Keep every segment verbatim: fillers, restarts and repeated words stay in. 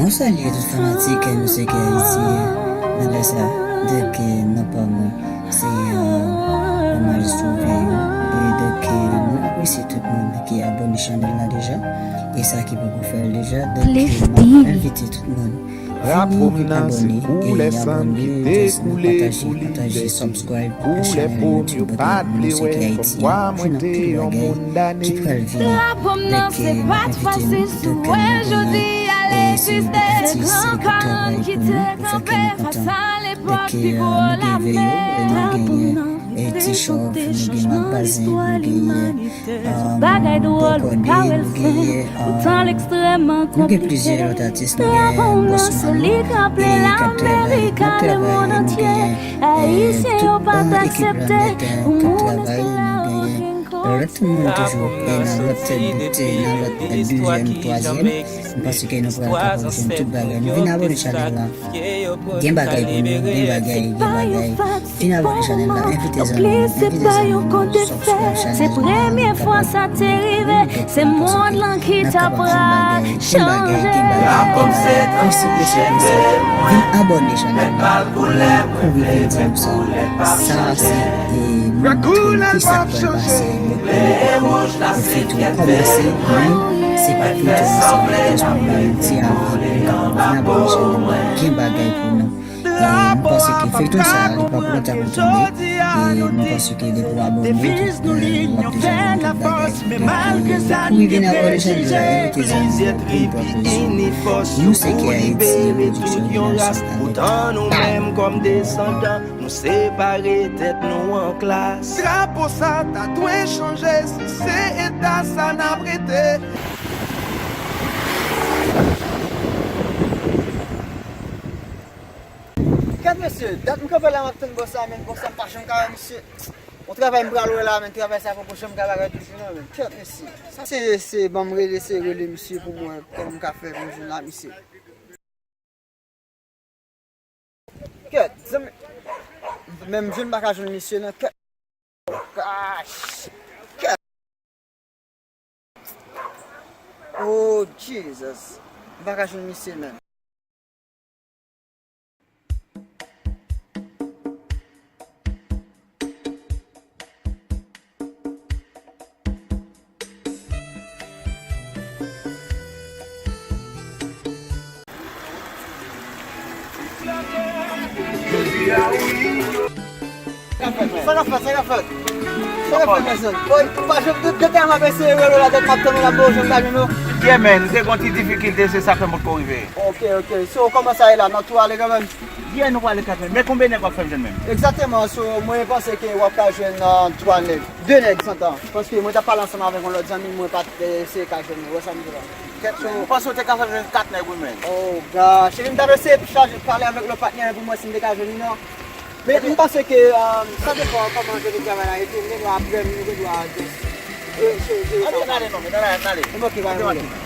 Mwen salye tout fanatik Mizik Ayiti nan lè sa. Donk, nan pa mwen, se Majestro Veyo. E donk, mwen apresye tout moun ki abòne chanèl la deja. E sa ki poko fè l deja. Donk, mwen envite tout moun vini abòne e abòne, just nou pataje, pataje, subscribe chanèl YouTube Mizik Ayiti a. Pou nou anpil bagay ki pral vini. Donk, mwen envite nou, donk, nou abòne. E se yon ti seri travay pou nou, pou fè ke nou kontan. Donk, nou gen Veyo, nou genyen, e, T-Chòf, nou gen Mak Bazen, nou genyen, e, Bòkòde, nou genyen, e, nou gen plizyè lòt atis, nou gen Bòs Malo, e, k ap travay, k ap travay, nou genyen, e, tout, e, ekip la nèt, e, k ap travay, nou genyen lòt moun toujou, e, nan lòt bout, e, nan lòt, e, dezyèm, twazyèm. M panse ke nou pral kapab jwenn tout bagay. Nou vin abòne chanèl la. Gen bagay pou nou, gen bagay, gen bagay. Vin abòne chanèl la, envite zanmi w, envite zanmi w, subscribe chanèl la, nou kapab, nou kapab jwenn bagay, gen bagay, gen bagay. Mèsi, mèsi, mèsi. Vin abòne chanèl la. Kouri vin di m sa. Sa se, e, montre m kisa k pral pase. Yo fè tou kòmanse, men se pa tou kòmanse, jis pou bay yon ti avan pou nou kapab vin abòne chanèl la. Gen bagay pou nou. E nou panse ke feyton sa a, li pa pou lontan pou tonbe. E nou panse ke depi w abòne, tout, e, w ap deja jwenn tout bagay. Donk, e, kouri vin abòne chanèl la, envite zanmi w, vin pran plezi. Nou se K I T, pwodiksyon Jenerasyon Talè. Bam! Nou separe tèt nou an klas. Drapo sa ta dwe chanje si se eta sa n ap rete. Kèt mesye, dat m kanpe la m ap tann bòs la, men bòs la m pa janm ka wè misye. Yon travay m pral wè la, men travay sa poko janm ka parèt toujou non, men kèt mesye. Sa se, se ban m rele, se rele misye pou m wè kòman m ka fè pou m jwenn la misye. Kèt, zanmi. Menm jwenn m pa ka jwenn misye nan kèt. Gosh. Kèt. Oh, Jesus. M pa ka jwenn misye menm. Sa k ap fèt, sa k ap fèt? Sa k ap fèt, pèsòn? Boy, pa janm dout, de tan m ap eseye rele w la, dat m ap tann ou la, m pa janm ka jwenn ou. Yeah, man, se gon ti difikilte, se sa fè m potko rive. Ok, ok. So, kòman sa ye la? N ap tou ale kanmenm? Yeah, nou prale kanmenm. Men konbyen nèg w ap fè m jwenn menm? Egzakteman, so, mwen panse ke w ap ka jwenn, ah, twa nèg. De nèg, santan. Paske mwen t ap pale ansanm avèk yon lòt zanmi, mwen pa t, eh, eseye ka jwenn li. Ou wè sa m di la? Kèt, so, ou panse w te ka fè m jwenn kat nèg, wi, men. Oh, gosh. Epi m t ap eseye chaje pale avèk lòt patnè pou m wè si m te ka jwenn li, non. Men m panse ke, um, sa depann kòman jounen travay la rete, men nou apre, nou gen dwa just, eh, se, se, ok, n ale, non, men n ale, n ale. Ok, pa gen pwoblèm.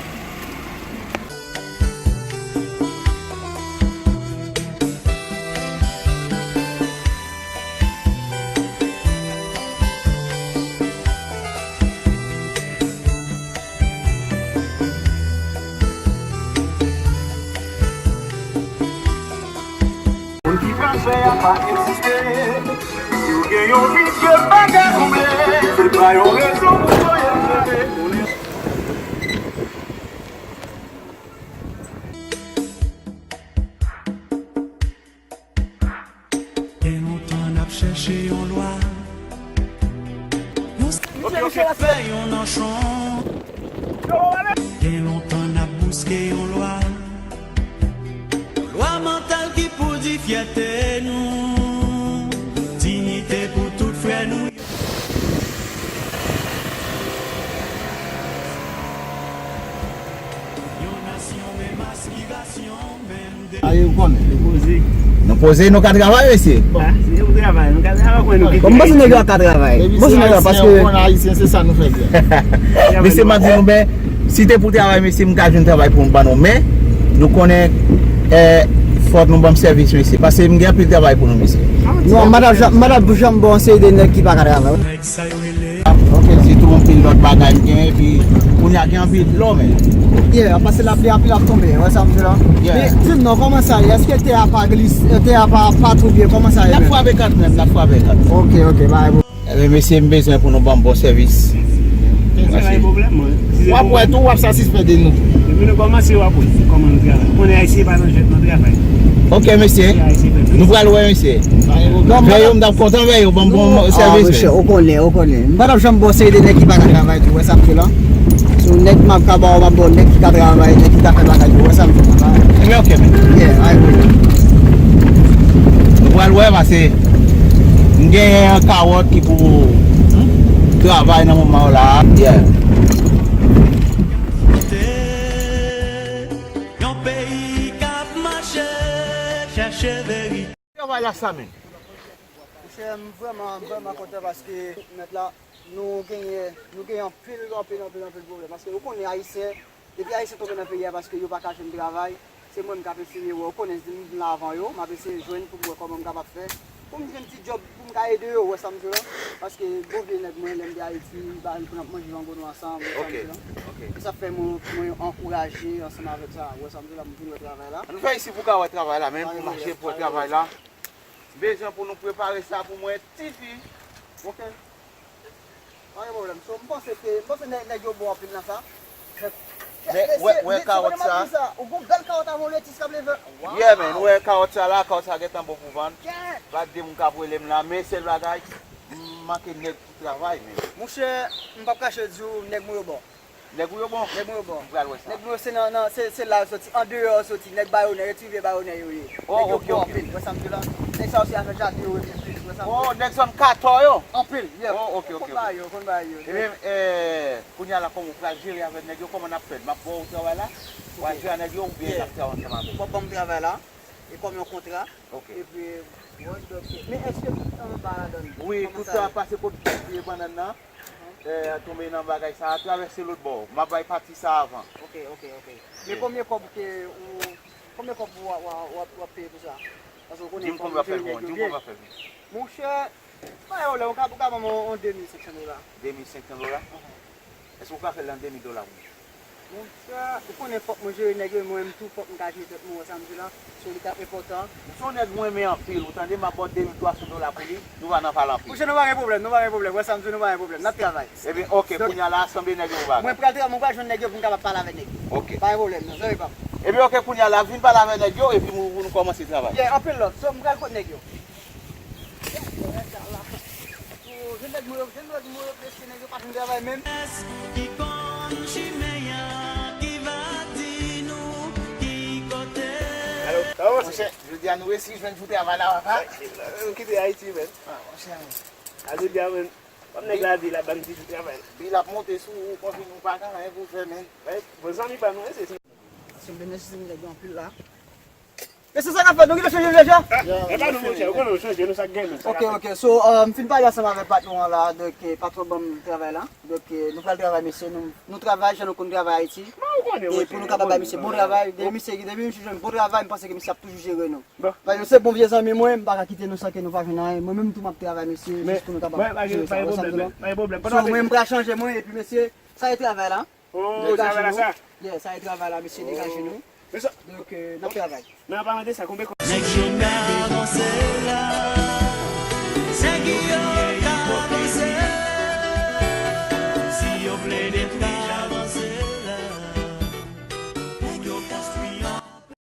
Moun ki pa fè a pa egziste. Si w gen yon vi, fè bagay ou vle. Se pa yon rezon pou voye m rete. Gen lontan n ap chèche yon lwa. Yon sèl misye, misye la fè yon nanchon. Gen lontan n ap bouske yon lwa. Yon lwa mantal ki pou di fyète nou, diyite pou tout frè nou yo. Yon nasyon menm aspirasyon, menm de... Aye, ou konnen. Nou poze. Nou poze, nou ka travay, mesye. Bon, se pou travay, nou ka travay, mwen, nou kite. Bon, m panse nèg yo ka travay. M panse nèg yo, paske ou konn Ayisyen, se sa nou fè byen. Mesye, m ap di nou, men, si te pou travay, mesye, m ka jwenn travay pou m ban nou, men, nou konnen, eh, fòk nou ban m sèvis, mesye, paske m gen anpil travay pou nou, mesye. Non, m pa t ap janm, m pa t ap janm ba w yon seri de nèg ki pa ka travay. Ok, se tou yon pil lòt bagay m gen, epi pou Ya gen anpil dlo, men. Yeah, paske lapli anpil ap tonbe, wè sa m di la. Yeah. Men, di m non, kòman sa ye? Èske tè a pa glis, tè a pa, pa twou byen, kòman sa ye? N ap frape kat menm, n ap frape kat. Ok, ok, pa gen pwoblèm. Ebyen, mesye, m bezwen pou nou ban m bon sèvis. Mèsi. W ap wè tou, w ap satisfè de nou. Depi nou kòmanse, w ap wè kòman nou travay. Ou konnen Ayisyen pa nan jwèt nan travay. Ok, mesye. Nou pral wè, mesye. Vèyo, m t ap kontan vèyo, ban m bon sèvis. Mesye, ou konnen, ou konnen. M pa t ap janm ba w seri de nèg ki pa ka travay tou, wè sa m di la. So, nèg m ap ka ba w, m ap ba w nèg ki ka travay, nèg ki ka fè bagay tou, wè sa m di la. Ebyen, ok, men. Yeah, ay, wi. Nou pral wè, paske m genyen kawòt ki pou travay nan moman la. Yeah. Yon peyi k ap mache, chèche verite. Travay la sa menm. Monchè, m vrèman, m vrèman kontan paske mèt la, nou genyen, nou genyen anpil, anpil, anpil, anpil pwoblèm. Paske ou konnen Ayisyen, depi Ayisyen tonbe nan peyi a paske yo pa ka jwenn travay, se mwen m k ap eseye wè, ou konnen m vin la avan yo, m ap eseye jwenn pou m wè kòman m kapab fè. Pou m jwenn ti djòb, pou m ka ede yo, wè sa m di la. Paske bon vye nèg mwen, lè m te Ayiti, ba, pou n ap manje mango nou ansanm, wè sa m di la. Ok, ok. E sa fè mwen, mwen ankouraje ansanm avèk sa, wè sa m di la, m vin wè travay la. Ann fè isit pou w ka wè travay la, menm pou mache pou wè travay la. M bezwen pou nou prepare sa pou mwen, tifi. Ok. Pa gen pwoblèm. So, m panse ke, m panse nèg, nèg yo bon anpil nan sa. Men, wè, wè kawòt sa. Ou gon bèl kawòt avè yon letis k ap leve. Yeah, man, wè kawòt sa la, kawòt sa gentan bon pou vann. Kèt! Pa gen moun k ap rele m la, men sèl bagay, m manke nèg ki travay, men. Monchè, m p ap kache di w, nèg mwen yo bon. Nèg ou yo bon? Nèg mwen yo bon. M pral wè sa. Nèg mwen yo se nan, nan, se, se la yo soti, andeyò yo soti, nèg Bayonè, yo ti rive Bayonè yo ye. Oh, ok, ok. Nèg yo bon anpil, wè sa m di la. Nèg sa yo se avèk jaden yo rete plis, wè sa m di la. Oh, nèg zòn katò yo? Anpil, yeah. Oh, ok, ok, ok. Ou konn bagay yo, ou konn bagay yo. Ebyen, eh, kounye a la, kòman w pral jere avèk nèg yo, kòman n ap fè? M ap ba w travay la, w a jere ak nèg yo oubyen n ap travay ansanm avè w? W ap ban m travay la, e kòm yon kontra. Ok. Epi, bon, donk, men èske tout anba ladan l? Wi, tout sa ap pase kot bannann nan. Eh, tonbe nan bagay sa a, travèse lòt bò. M ap bay pati sa a avan. Ok, ok, ok. Men konbyen kòb ke ou, konbyen kòb ou w ap, w ap, w ap peye pou sa? Paske ou konnen fanm yo jere nèg yo byen. Di m konbyen w ap fè l pou mwen. Monchè, pa yon lè, ou ka, ou ka ban mwen yon de mil senk san dola. De mil senk san dola? Èske ou ka fè l an de mil dola pou mwen? Monchè, ou konnen fòk mwen jere nèg yo, mwen menm tou fòk m ka jere tèt mwen, wè sa m di la. So, li t ap enpòtan. Ou se yon nèg mwen renmen anpil, ou tande, m ap ba w de mil twa san dola pou li, nou pa nan pale anpil. Monchè, nou pa gen pwoblèm, nou pa gen pwoblèm, wè sa m di, nou pa gen pwoblèm, n ap travay. Ebyen, ok, kounye a la, sanble nèg yo pou bagay. Mwen pral travay, mwen pral jwenn nèg yo pou m kapab pale avèk nèg yo. Ok. Pa gen pwoblèm, non, zanmi pa m. Ebyen, ok, kounye a la, vin pale avèk nèg yo, epi nou, nou kòmanse travay. Yeah, anpil love. So, m pral kot nèg yo. Jèn nèg mwen yo, jèn nèg mwen yo, mesye, nèg yo pa fin travay menm. Ki konn chimen an, ki va di nou ki kote. Alo, kòman se? Monchè, jodi a nou resi jwenn pou travay la, papa. Ou kite Ayiti, men. Ah, monchè. A jodi a, men. Kòm nèg la di, l ap ban m ti jou travay la. Bil ap monte sou ou, konfime ou pa gen anyen pou fè, men. Bon, zanmi pa nou, se. Paske m te nesesite nèg yo anpil la. Mesye, sa k ap fèt? Nou rive chanje deja? E pa nou, monchè, ou konnen nou chanje, nou sa k gen nou. Ok, ok. So, euh, m fin pale ansanm avèk patwon an la, donk, eh, patwon ban m travay la. Donk, eh, nou pral travay, mesye, nou, nou travay jan nou konn travay Ayiti. E pou nou kapab bay misye bon travay, depi misye, depi misye jwenn bon travay, m panse ke misye ap toujou jere nou. Paske se bon vye zanmi mwen, m pa ka kite nou san ke nou pa jwenn anyen. Mwen menm tou m ap travay, mesye, jis pou nou kapab jere sa. Pa gen pwoblèm, pa gen pwoblèm. So, mwen, m pral chanje mwen, epi, mesye, sa e travay la. Oh, travay la sa? Yeah, sa e travay la, mesye, degaje nou. Donk, euh, n ap travay. Nan parenthèse sa, konbyen kòb? Nèg yo ka avanse.